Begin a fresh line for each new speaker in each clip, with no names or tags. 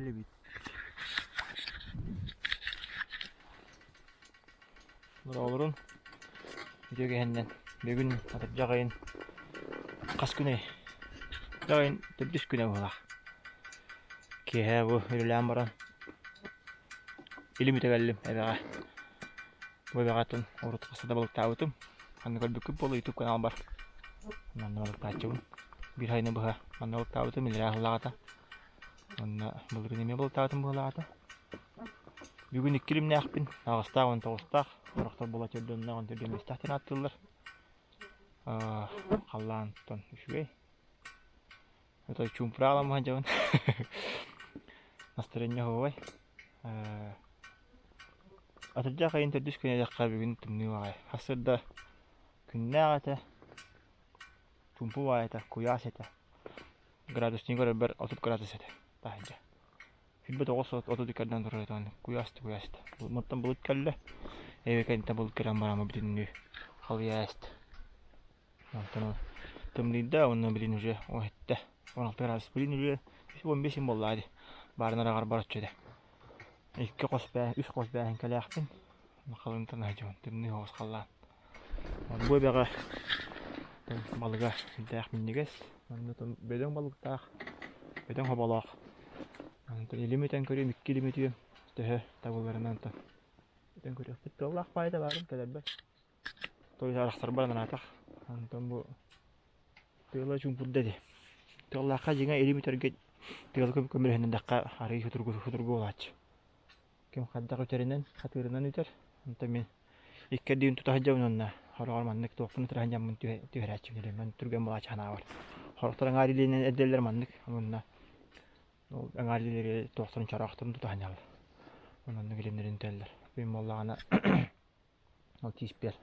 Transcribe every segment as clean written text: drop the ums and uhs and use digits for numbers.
Кэллибит. Олорун үтүө киһиннэн бүгүн атырдьах ыйын хас күнэй? Атырдьах ыйын төрдүс күнэ быһыылаах. Киэһэ бу үлэлээн баран илим үтэ кэллим эбэҕэ. Бу эбэҕэ атын урут хаста да балыктаабытым. Ханна көрбүккүт буолуо YouTube каналбар. Манна балыктааччыбын. Биир айыны быһа манна балыктаабытым илэрээ сыллааҕыта. Уонна былырыын эмиэ балыктаабытым быһыылаата. Бүгүн икки илимнээхпин, аҕыстаах уонна тоҕустаах. Сорохтор буола төрдүөннээх уонна төрдүөн биэстээх диэн ааттыыллар. Халлаантан үчүгэй. Это чуумпураалам сылдьабын. Настарыанньа оһуобай. Атырдьах ыйын төрдүс күнэ диэххэ бүгүн тымныы баҕайы. Сарсыарда күннээх этэ, чуумпу баҕайы этэ, куйаас этэ. Градусник көрөрбөр 30 градус этэ таһырдьа. 29 30 иккэрдэн турар этэ куйаас да куйаас этэ. Мантан былыт кэллэ. Эбэкэнтэн былыт кэлэн баран бүтүннүү халыйа ааста. Онтон тымныйда уонна билин уже о эттэ. 16 градус билин уже 15 буоллаа дии. Баарын араҕар бараччы этэ. Икки хос бээ, үс хос бээһиҥкэлээхпин. Халыҥтан аһдьабын тымныы соҕус халлаан. Бу эбэҕэ балыга сүрдээх минньигэс. Манна бөдөҥ балыктаах, бөдөҥ хоболоох. Онтон илим үтэн көрүөм, икки илим үтүөм төһө табылларынан онтон үтэн көрүөхпүт. Тыаллаах баайда баарым кэлэрбэр. Той арахсарбар анаатах. Онтон бу тыала чуумпурда ди. Тыаллаахха дьиҥэ илим үтэргэ тыалы көмөлөһүннэрдэххэ арыый судургу судургу буолааччы. Ким хайдах үтэринэн, хатыырынан үтэр. Онтон мин икки эрдиин тута сылдьабын уонна хороҕор маннык туохпун ытыра сылдьаммын түһэрээччибин илииммин түргэн буолааччы санаабар. Сорохтор аҥаар илиинэн эрдэллэр маннык уонна ол аҥаар илиилэри туохтарын чороохторун тута сылдьаллар. Оннук илииннэрин үтэллэр. Мин буоллаҕына ол тииспэр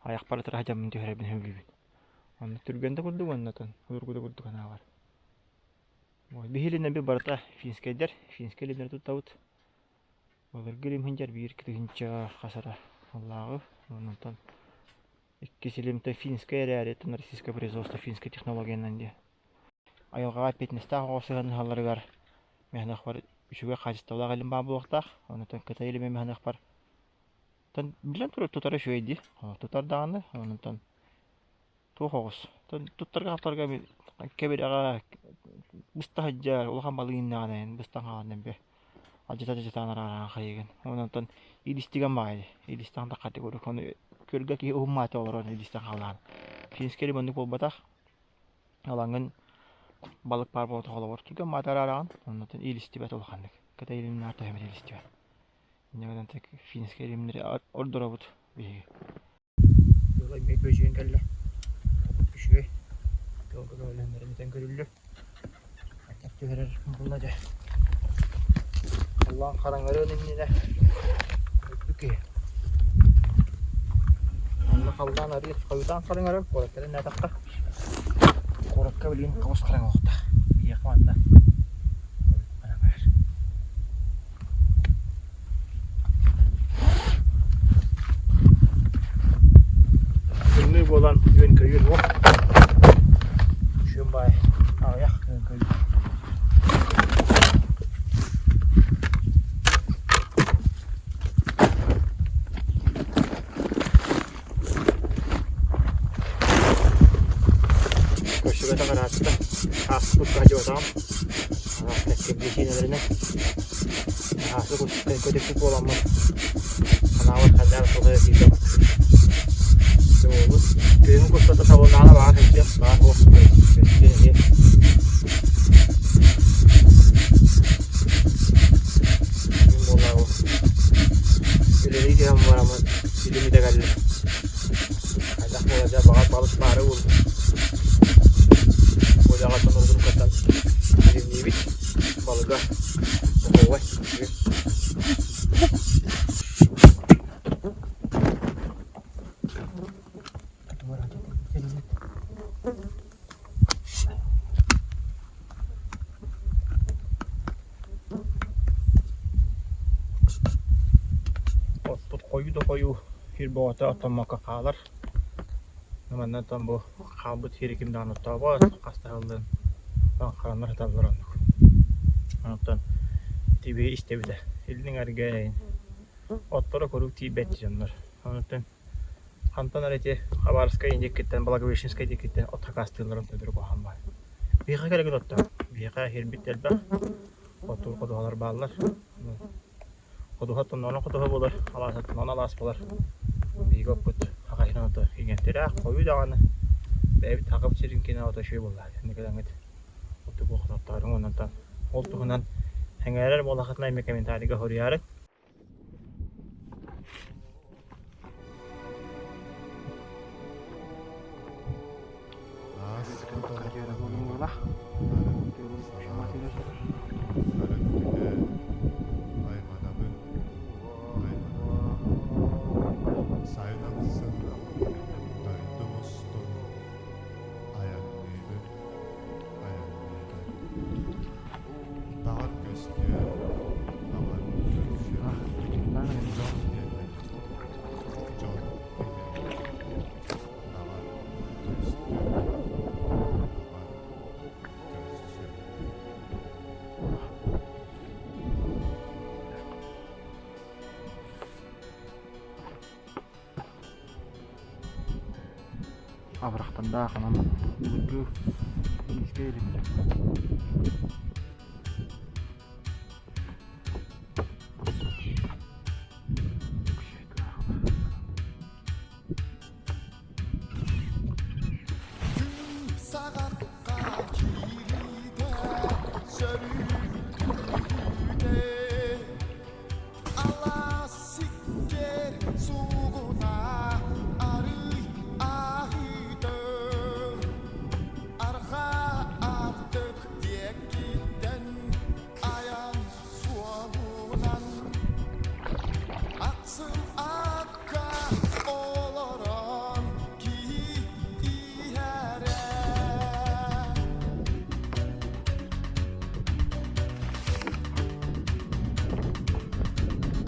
айахпар ытыра сылдьаммын түһэрэбин сөбүлүүбүн. Онно түргэн да курдук уонна судургу да курдук санаабар. Биһи илиннэрбит барыта финскэйдэр, финскэй илимнэри туттабыт. Былыргы илим сылдьар биир тыһыынча хас эрэ сыллааҕы. Онтон иккис илимтэ финскэй эрээри, оттон российское производство финскэй технологиянан диye. Айылҕаҕа эппиэтинэстээх оҕо сыһыаннаһалларыгар мэһэнэхпэр үчүгэй хаачыстыбалаах илим баар буолуохтаах. Онтон кытай илимэ мэһэнэхпэр билэн турар тутара үчүгэй дии. Тутар даҕаны, онтон Туох оҕус туттарга-хаптарга кэбирэҕэ быста сылдьар улахан балык иҥнэҕинэ быстан хаалан эмиэ алдьата-алдьатаан араараан хайыгын. Онтон илистигэн баҕайы илистэҕин да хатыы курдук ону күөлгэ киһи уһуммаата олорон илистэн хаалаан. Финскэй маннык буолбатах алаҥын балык баар буолбатах холобур түргэн маата араараҕын оннуттан илистибэт улаханнык. Кытай илимнээх төһө эмит илистибэт. Инньэ гынан финскэй илимнэри ордоробут биһиги. Тыала эмиэ күөдьүйэн кэллэ. Үчүгэй. Тыалга көмөлөһүннэрэн этэн көрүллү. Хайдах түһэрэр буолла дьэ. Халлаан хараҥарыан иннинэ өлбүт киһи. Онно халлаан арыый хойутаан хараҥарар, куораттан иннээтэххэ. Куоракка билигин хабыс хараҥа оҕута. Биһиэхэ манна хараҥарар. Тымныы буолан үөн-көйүүр суох. Үчүгэй баай аҕыйах үөн-көйүүр. Көрсүбэтэх ыраатта. Ааспыт радиотаҕым. Араас кэппиэсиинэлэринэн Ааспыт курдук көтүппүт буоламмын санаабар хайдах сылдьар тиийдим. Уолбут күһүҥҥү кустата табыллаҕына баҕар сылдьыах, баҕар суох көстүө эмиэ. Мин буоллаҕым үлэлии түһэн бараммын илим үтэ кэллим. Хайдах буола дьэ баҕар балык баара буолуо. Оляҕа урутун илимниибит балыга оһуобай үчүгэй. Оппут хойуу да хойуу сир бөҕөтө оттоммокко хаалар. Манна оттон бу хаалбыт сири ким даҕаны оттообот, хас да сыллын хараннар сыталлар оннук. Онтон. Тибири истэбитэ. Илин эҥэргэ отторо куруук тиийбэт дьоннор. Онтон хантан эрэ ити Хабаровскай диэкиттэн, Благовещенскай диэкиттэн от хакаастыылларын төбөрү куһаҕан баар. Биһиэхэ кэлэгин оттоон. Биһиэхэ иһирбит элбэх. Оттуур ходуһалар бааллар. Ходуһа тонноонон ходуһа буолар, алаас оттоноон алаас буолар. Биһиги оппут хахайынан ото иҥэмтэлээх, хойуу даҕаны. Бэйэбит хахабыт сирин киэнэ ото үчүгэй буоллаҕа. Инники кэлэҥҥит оттук охототтооруҥ онон ол туһунан сэҥээрэр буоллаххытына эмиэ комментарийга суруйаарыҥ.
Ааспыт олоххо санаа өрүттүнэ айманабын, айманабын. Сайын ахсын дойдум устун айанныыбын, айанныыбын. Баҕар көстүө, баҕар көрсүө. Дьон диэннэр, дьон билэр. Баҕар көстүө, баҕар көрсүө.
Абырахтандаах онон былыргы иискэ илиммитэ.
Саҕахха киириитэ сөрүүкүүтэ алаас сиккиэр суугуна арый аһыыта арҕаа артык диэкиттэн айан суолунан ахсым акка олорон киһи иһэрэ.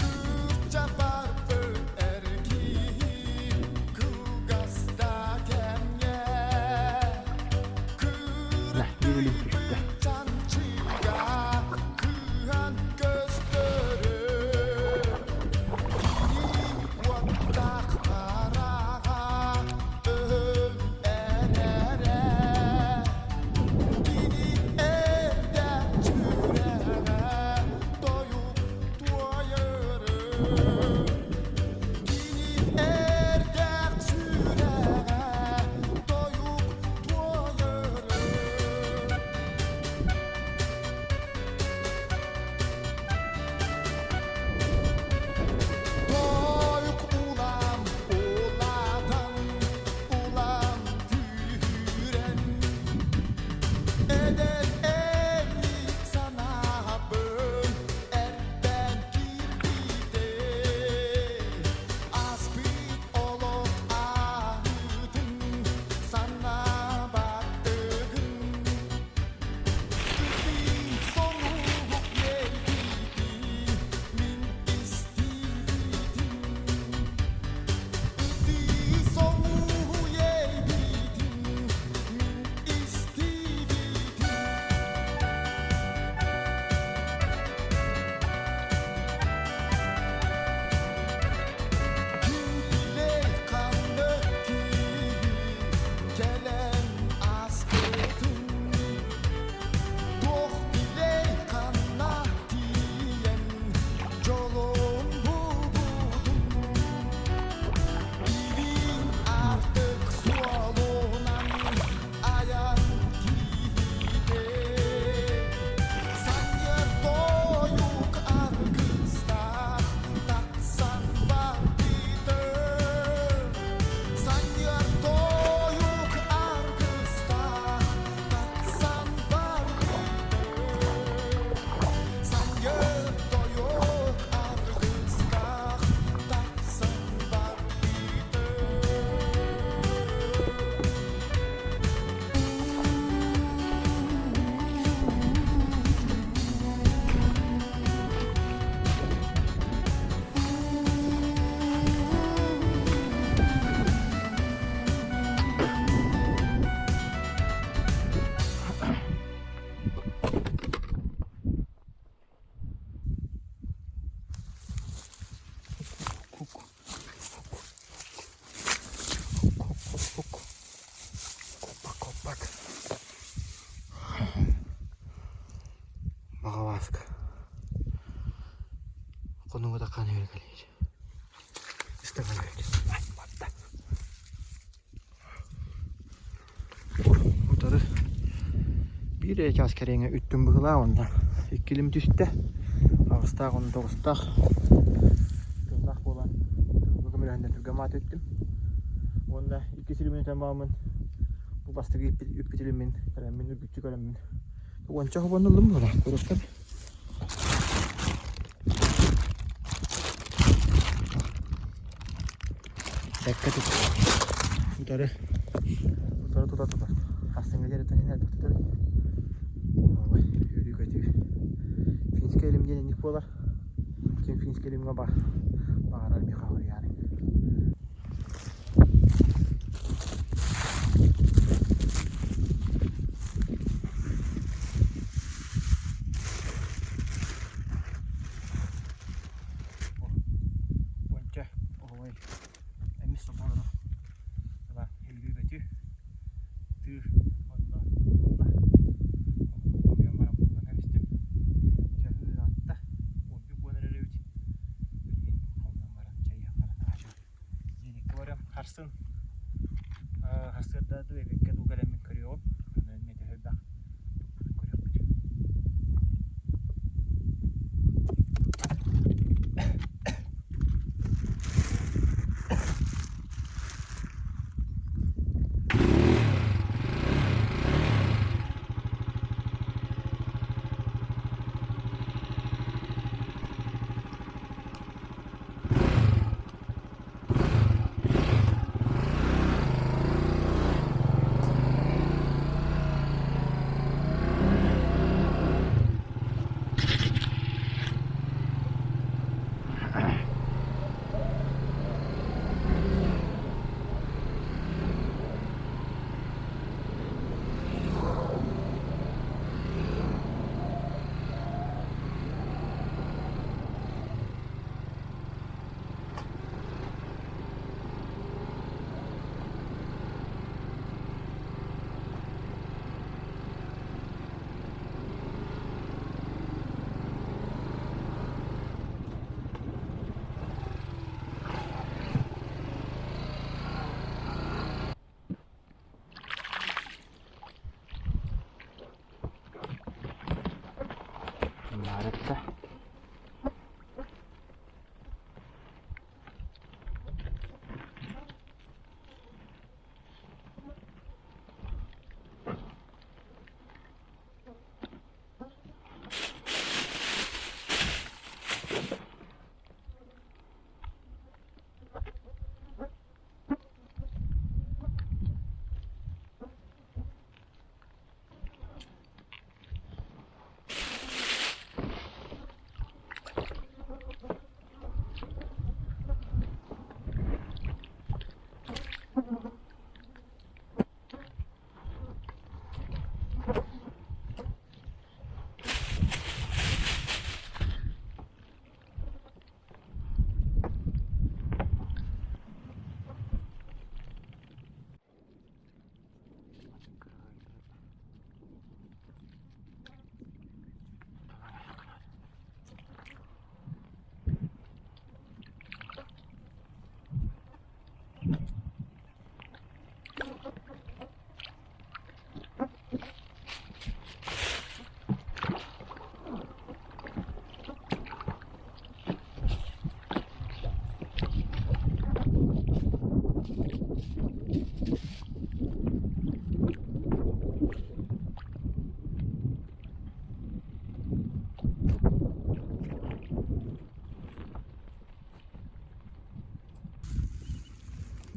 Кырдьа барбыт эр киһи кылгас да кэмҥэ
Биир илим түстэ.
кырдьыйбыт чанчыга кыһан көстөрө. Уоттаах хараҕа өһөн эрэрэ, кини эрдэ сүрэҕэ тойук туойары. Кини эрдэ сүрэҕэ тойук туойары. Тойук улам улаатан, улам күүһүрэн, эдэр эмик санаабын эрдэн киирбитэ.
Ыстакаан үөрэ кэлиир. Ыстакаан үөрэ. Барда. Утары биир эрэ чаас кэриҥэ үттүм быһыылаах уонна иккилим түстэ. Аҕыстаах уонна тоҕустаах тыллаах буолан тылга көмөлөһөннөр түргэн мааты үттүм. Уонна икки сирибин үтэн бааммын бу бастакы үппүт илиммин көрөммүн үргүччү көрөммүн уонча хобон ыллым буола куруктан. Бэккэ тут утары утары тута тутар. Хассыҥҥа диэри төнүн элбэх тутар. Ой, үөрүү көтүү. Финскэй илим диэн инник буолар. Ким финскэй илимҥэ бар баҕарар миэхэ хоруйаарыҥ. Уонча оһуой эмис соболоро ыла үөрүү көтүү тыы онно буолла хомуйан баран булан кэбистим чаһыы ыраатта уоннук буолан эрэр эбит билигин хомунан баран чайыах баран аача Зениккэ барыам харсын сарсыарда дуу эбиэккэ дуу кэлэммин көрүөҕүм аны эмиэ төһө элбэх туппутун көрүөхпүт. Маарытта.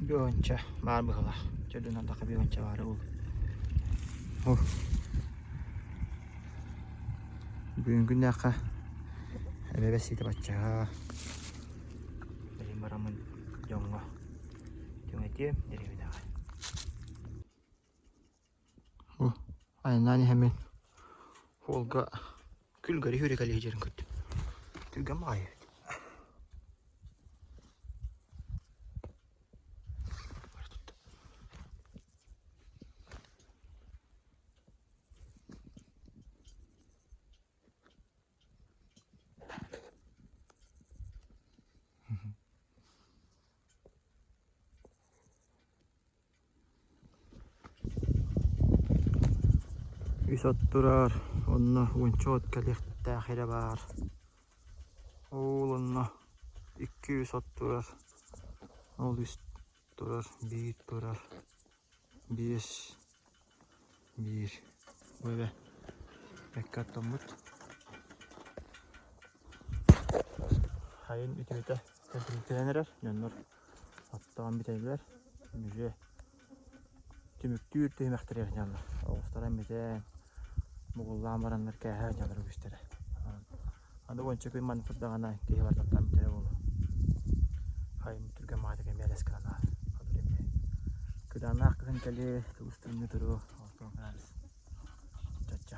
Бүөнчэ баар быһыылаах. Төрдүн ардахха бүөнчэ баара буолуо. Бүгүн күннээххэ эбэбэ сиитэ баччаҕа Билин бараммын дьоҥҥо түҥэтиэм дэриэбинэҕэ. Бу айаннаан иһэммин уолга күлгэри хүрэ кэлиһи дьэрин көрдүм. Түргэн баҕайы эбит. Үс от турар, онно уонча от кэлиэхтээх эрэ баар. Ол онно икки-үс от турар, ол үс турар, биир турар, биэс, биир. Бу эбэ бэккэ оттоммут. Хайын үтүөтэ тэмтэрийэн эрэр, дьоннор оттоон бүтэллэр. Мүрү түмүктүүр түһүмэхтэригэр сылдьаллар. Оҕустаран бүтэн, бугуллаан бараннар кээһэ сылдьаллар үгүстэрэ. Аны уонча күн манна турдаҕына киһи барытыттан бүтэрэ буолуо. Хайын түргэн баҕайытык эмиэ элэс гынан аар. Хоту эмиэ кыдааннаах кыһын кэлиэ, тыбыс тымныы туруо, онтон градус чачча.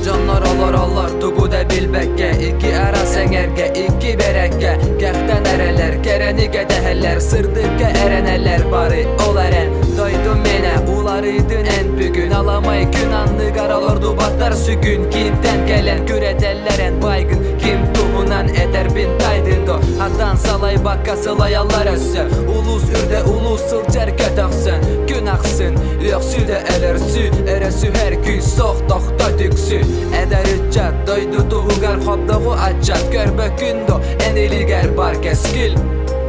Дьоннор олороллор тугу да билбэккэ Икки араас эҥэргэ, икки бэрэккэ Кэхтэн эрэлэр, кэрэни кэтэһэллэр Сырдыкка эрэнэллэр бары ол эрэн Дойдум миэнэ уларыйдын эн бүгүн Аламай күн анныгар олордубаттар сүгүн Киинтэн кэлэн күрэтэллэр эн байгын Ким туһунан этэрбин тайдын до Атан салайбакка сылайаллар өссө Улуус үрдэ улуус сылдьар көтөхсөн Күн ахсын үөхсүү да өлөрсүү Өрөсүһэр күүс суох тохто түксү Эдэр ыччат дойду туһугар хобдоҕу аччат Көрбөккүн до эн илигэр бар кэскил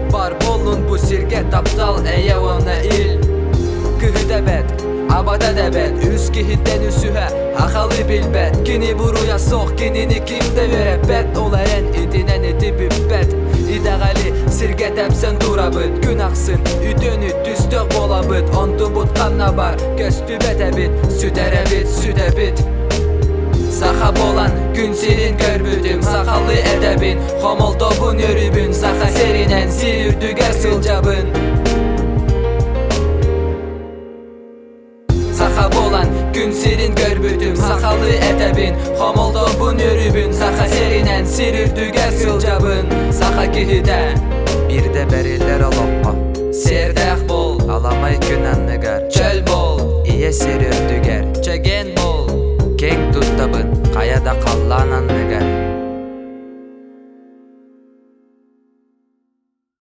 Бар буоллун бу сиргэ таптал эйэ уонна ил Кыһыта бэт, абата да бэт Үс киһиттэн үсүһэ ахалы билбэт Кини буруйа суох кинини ким да үөрэппэт Ол эрэн итинэн ити бүппэт Итэҕэли сиргэ тэпсэн турабыт Күн ахсын үтүөнү түстэх буолабыт Онтубут ханна бар көстүбэт эбит Сүтэрэбит сүтэбит Саха буолан күн сирин көрбүтүм Сахалыы этэбин хомолтобун өрүбүн Саха сиринэн сир үрдүгэр сылдьабын Саха буолан күн сирин көрбүтүм Сахалыы этэбин, хомолтобун өрүбүн Саха сиринэн сир үрдүгэр сылдьабын Саха киһитэ Биирдэ бэриллэр олоххо Сиэрдээх буол, аламай күн анныгар Чөл буол, ийэ сир үрдүгэр Чэгиэн буол, киэҥ туттабын Хайа да халлаан анныгар.